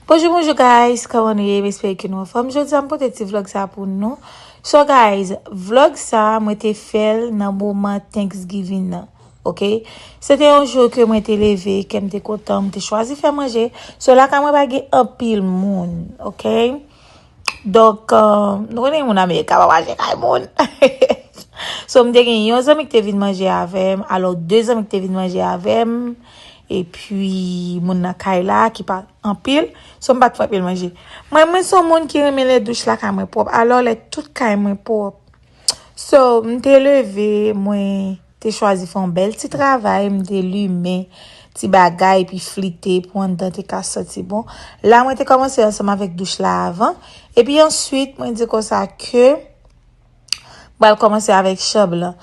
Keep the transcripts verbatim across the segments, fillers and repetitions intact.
Bonjou, bonjou guys, kòman nou ye? M espere ke nou anfòm. Jodi a m pote ti vlog sa pou nou. So guys, vlog sa mwen te fè l nan moman Thanksgiving nan. Oke? Se te yon jou ke mwen te leve, ke m te kontan, m te chwazi fè manje. So lakay mwen pa gen anpil moun, oke? Donk, euh, nou konnen moun Amerika pa mache kay moun. So m te gen yon zanmi ki te vin manje avè m, alò de zanmi ki te vin manje avè m, epi moun nan kay la ki pa anpil. So m pa t fè anpil manje. Mwen, mwen se yon moun ki renmen lè douch lakay mwen pwòp, alò lè tout kay mwen pwòp. So m te leve, mwen te chwazi fè yon bèl ti travay, m te limen ti bagay epi flite pou anndan te ka santi bon. La mwen te kòmanse ansanm avèk douch la avan, epi answit mwen di konsa ke m pral kòmanse avèk chanm lan.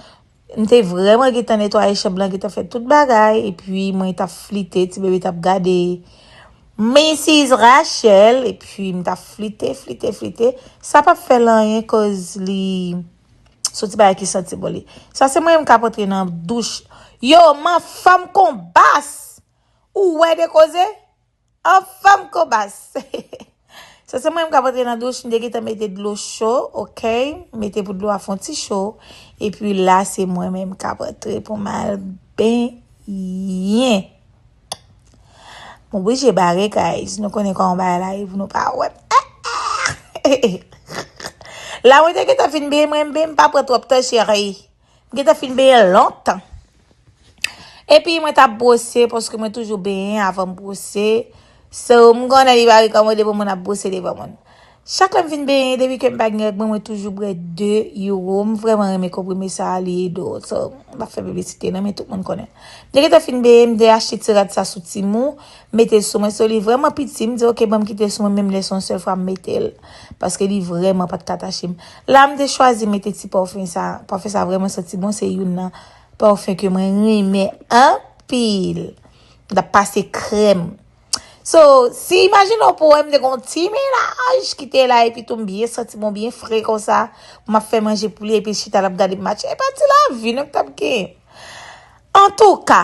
M te vrèman gentan netwaye chanm lan, gentan fè tout bagay, epi mwen t ap flite, ti bebe t ap gade Missis Rachel, epi m t ap flite, flite, flite. Sa p ap fè l anyen, koz li se yon ti bagay ki santi bon li. Sa se mwen menm k ap antre nan douch. Yo, man fanm konbas! Ou wè de koze? An fanm konbas! Sa se mwen menm k ap antre nan douch, m te gentan mete dlo cho, oke? Mete pou dlo a fè yon ti cho. Epi la, se mwen menm k ap antre pou m al benyen. M oblije bare, guys. Nou konnen kòman bagay la ye pou nou pa wè m. La, mwen te gentan fin benyen, mwen, m pa pran twòp tan, cheri. M gentan fin benyen lontan. Epi mwen t ap bwose, paske mwen toujou benyen avan m bwose. So, m konnen li pa rekòmande pou moun ap bwose devan moun. Chak lè m fin benyen, depi ke m pa gen règ mwen, mwen toujou bwè de youro. M vrèman renmen konprime sa a, li ede w. So, m p ap fè piblisite non, men tout moun konnen. M te gentan fin benyen, m te achte ti rad sa sou Temu, mete l sou mwen. So, li vrèman piti, m di, "Oke, ban m kite l sou mwen, menm lè se yon sèl fwa m mete l." Paske li vrèman pa t ka tache m. La, m te chwazi mete ti pafen sa. Pafen sa vrèman santi bon, se youn nan pafen ke mwen renmen anpil. M t ap pase krèm. So, si imajine w pou wè m te gon ti mennaj ki te la epi tou m byen santi bon, byen fre konsa, m ap fè manje pou li epi l chita l ap gade m match. E pa ti lavi non k t ap gen. Antouka,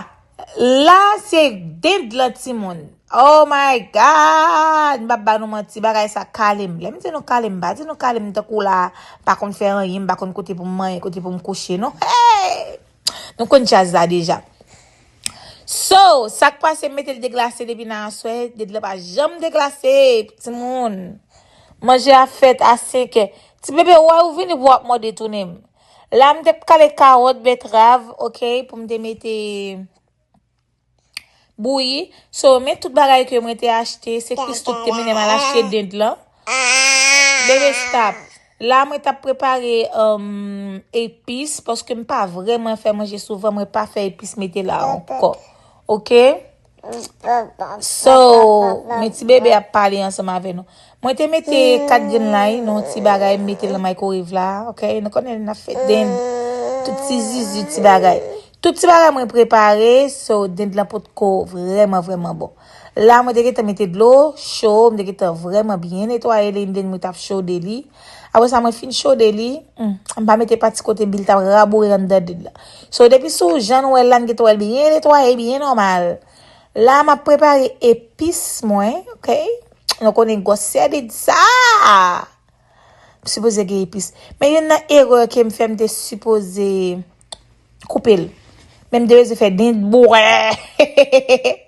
la se dend lan timoun. Oh my God! M p ap ba nou manti, bagay sa kale m. Lè m di nou kale m, m pa di nou kale m tankou la, m pa konn fè anyen, m pa konn kote pou m manyen, kote pou m kouche non. Hey! Nou konn djaz la deja. So, sa k pase, m mete l deglase depi nan aswè, ded la pa janm deglase, timoun. Manje a fèt a senkè. Ti bebe, wè ou vini pou w ap mòde tounen m. La, m te kale kawòt, bètrav, oke, pou m te mete bouyi. So, men tout bagay ke mwen te achte, se Christoo ki te mennen m al achte dend lan. Bebe, stop. La, mwen t ap prepare um, epis, paske m pa vrèman fè manje souvan, mwen pa fè epis mete la ankò. Oke? So, men ti bebe ap pale ansanm avè nou. Mwen te mete kat grenn lay nan yon ti bagay, m mete l nan microwave la, oke? Nou konnen n ap fè dend, tout ti zizi ti bagay. Tout ti bagay mwen prepare, so dend lan potko vrèman, vrèman bon. La, mwen te gentan mete dlo cho, m te gentan vrèman byen netwaye li, and then mwen t ap chode li. Apre sa, mwen fin chode li, hmm, m pa mete pati kote bil t ap raboure anndan ded la. So, depi sou jan nou wè l la, n gentan wè l byen netwaye, byen nòmal. La, m ap prepare epis mwen, oke? Nou konnen gwosè ded sa! M sipoze gen epis. Men youn nan erè ke m fè, m te sipoze koupe l. Men m te bezwen fè dend bouyi.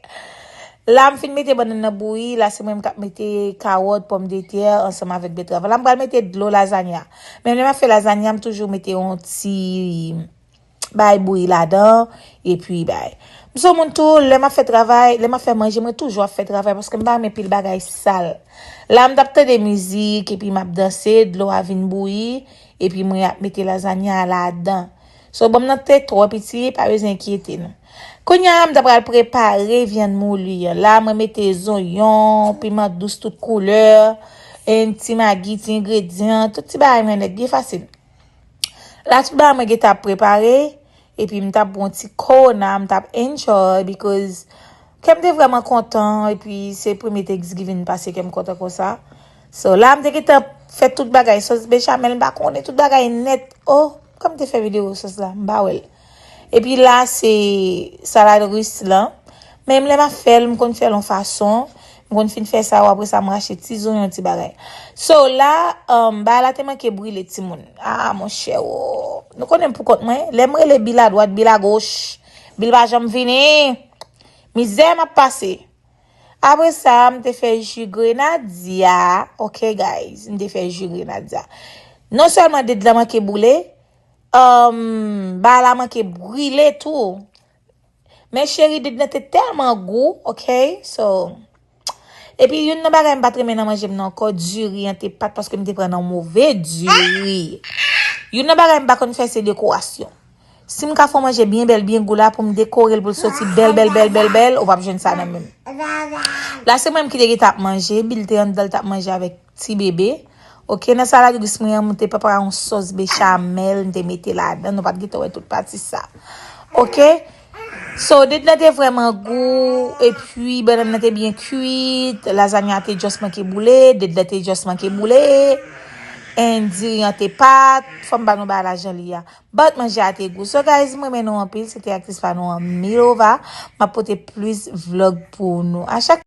La, m fin mete bannann nan bouyi. La, se mwen menm k ap mete kawòt, pòmdetè, ansanm avèk bètrav. La, m pral mete dlo lazanya. Men lè m ap fè lazanya, m toujou mete yon ti bay bouyi ladan, epi bay. M se yon moun tou, lè m ap fè travay, lè m ap fè manje, mwen toujou ap fè travay, paske m pa renmen pil bagay sal. La, m t ap tande mizik, epi m ap danse, dlo a vin bouyi, epi mwen ap mete lazanya a ladan. So, bòm nan te twò piti, pa bezwen enkyete nou. Kounye a, m ta pral prepare vyann mouli an. La, mwen mete zonyon, piman dous tout koulè, en ti magi, ti engredyan, tout ti bagay mwen nèt, byen fasil. La, tout bagay mwen gentan ap prepare, epi m t ap bwè yon ti Corona, m t ap enjoy, because kè m te vrèman kontan, epi se premye Thanksgiving m pase ke m kontan konsa. So, la, m te gentan fè tout bagay, sòs bechamel, m pa konnen, tout bagay nèt. Oh, kòm m te fè videyo sòs la, m pa wè l. Epi la, se salad ris lan. Men lè m ap fè l, m konn fè l yon fason. M konn fin fè sa, apre sa, m rache ti zonyon, ti bagay. So, la, um, bagay la te manke brile, timoun. Ah, monchè, oh. Nou konnen m pou kont mwen. Lè m rele bil a dwat, bil a goch, bil pa janm vini. Mizè m ap pase. Apre sa, m te fè ji grenadya. Ok, guys, m te fè ji grenadya. Non sèlman ded la manke boule, um, bagay la manke brile tou. Men cheri, ded nan te tèlman gou, ok? So, epi youn nan bagay m pa t renmen nan manje m nan ankò, diri an te pat paske m te pran nan move diri. Youn nan bagay m pa konn fè se dekorasyon. Si m ka fè yon manje byen bèl, byen gou la pou m dekore l pou l soti bèl, bèl, bèl, bèl, bèl, ou p ap jwenn sa nan men m. La se mwen m ki te gentan ap manje, bil te anndan l t ap manje avèk ti bebe. Ok, nan salad ris mwen an, mwen te prepare yon sòs bechamel, m te mete ladan, nou pa t gentan wè tout pati sa. Ok? So, ded nan te vrèman gou, epi bannann nan te byen kwit, lazanya te just manke boule, ded nan te just manke boule, and diri an te pat, fò m ba nou bagay la jan li a. But manje a te gou. So, guys, mwen renmen nou anpil, se te aktris pa nou an Milova, m ap pote plis vlog pou nou. A chak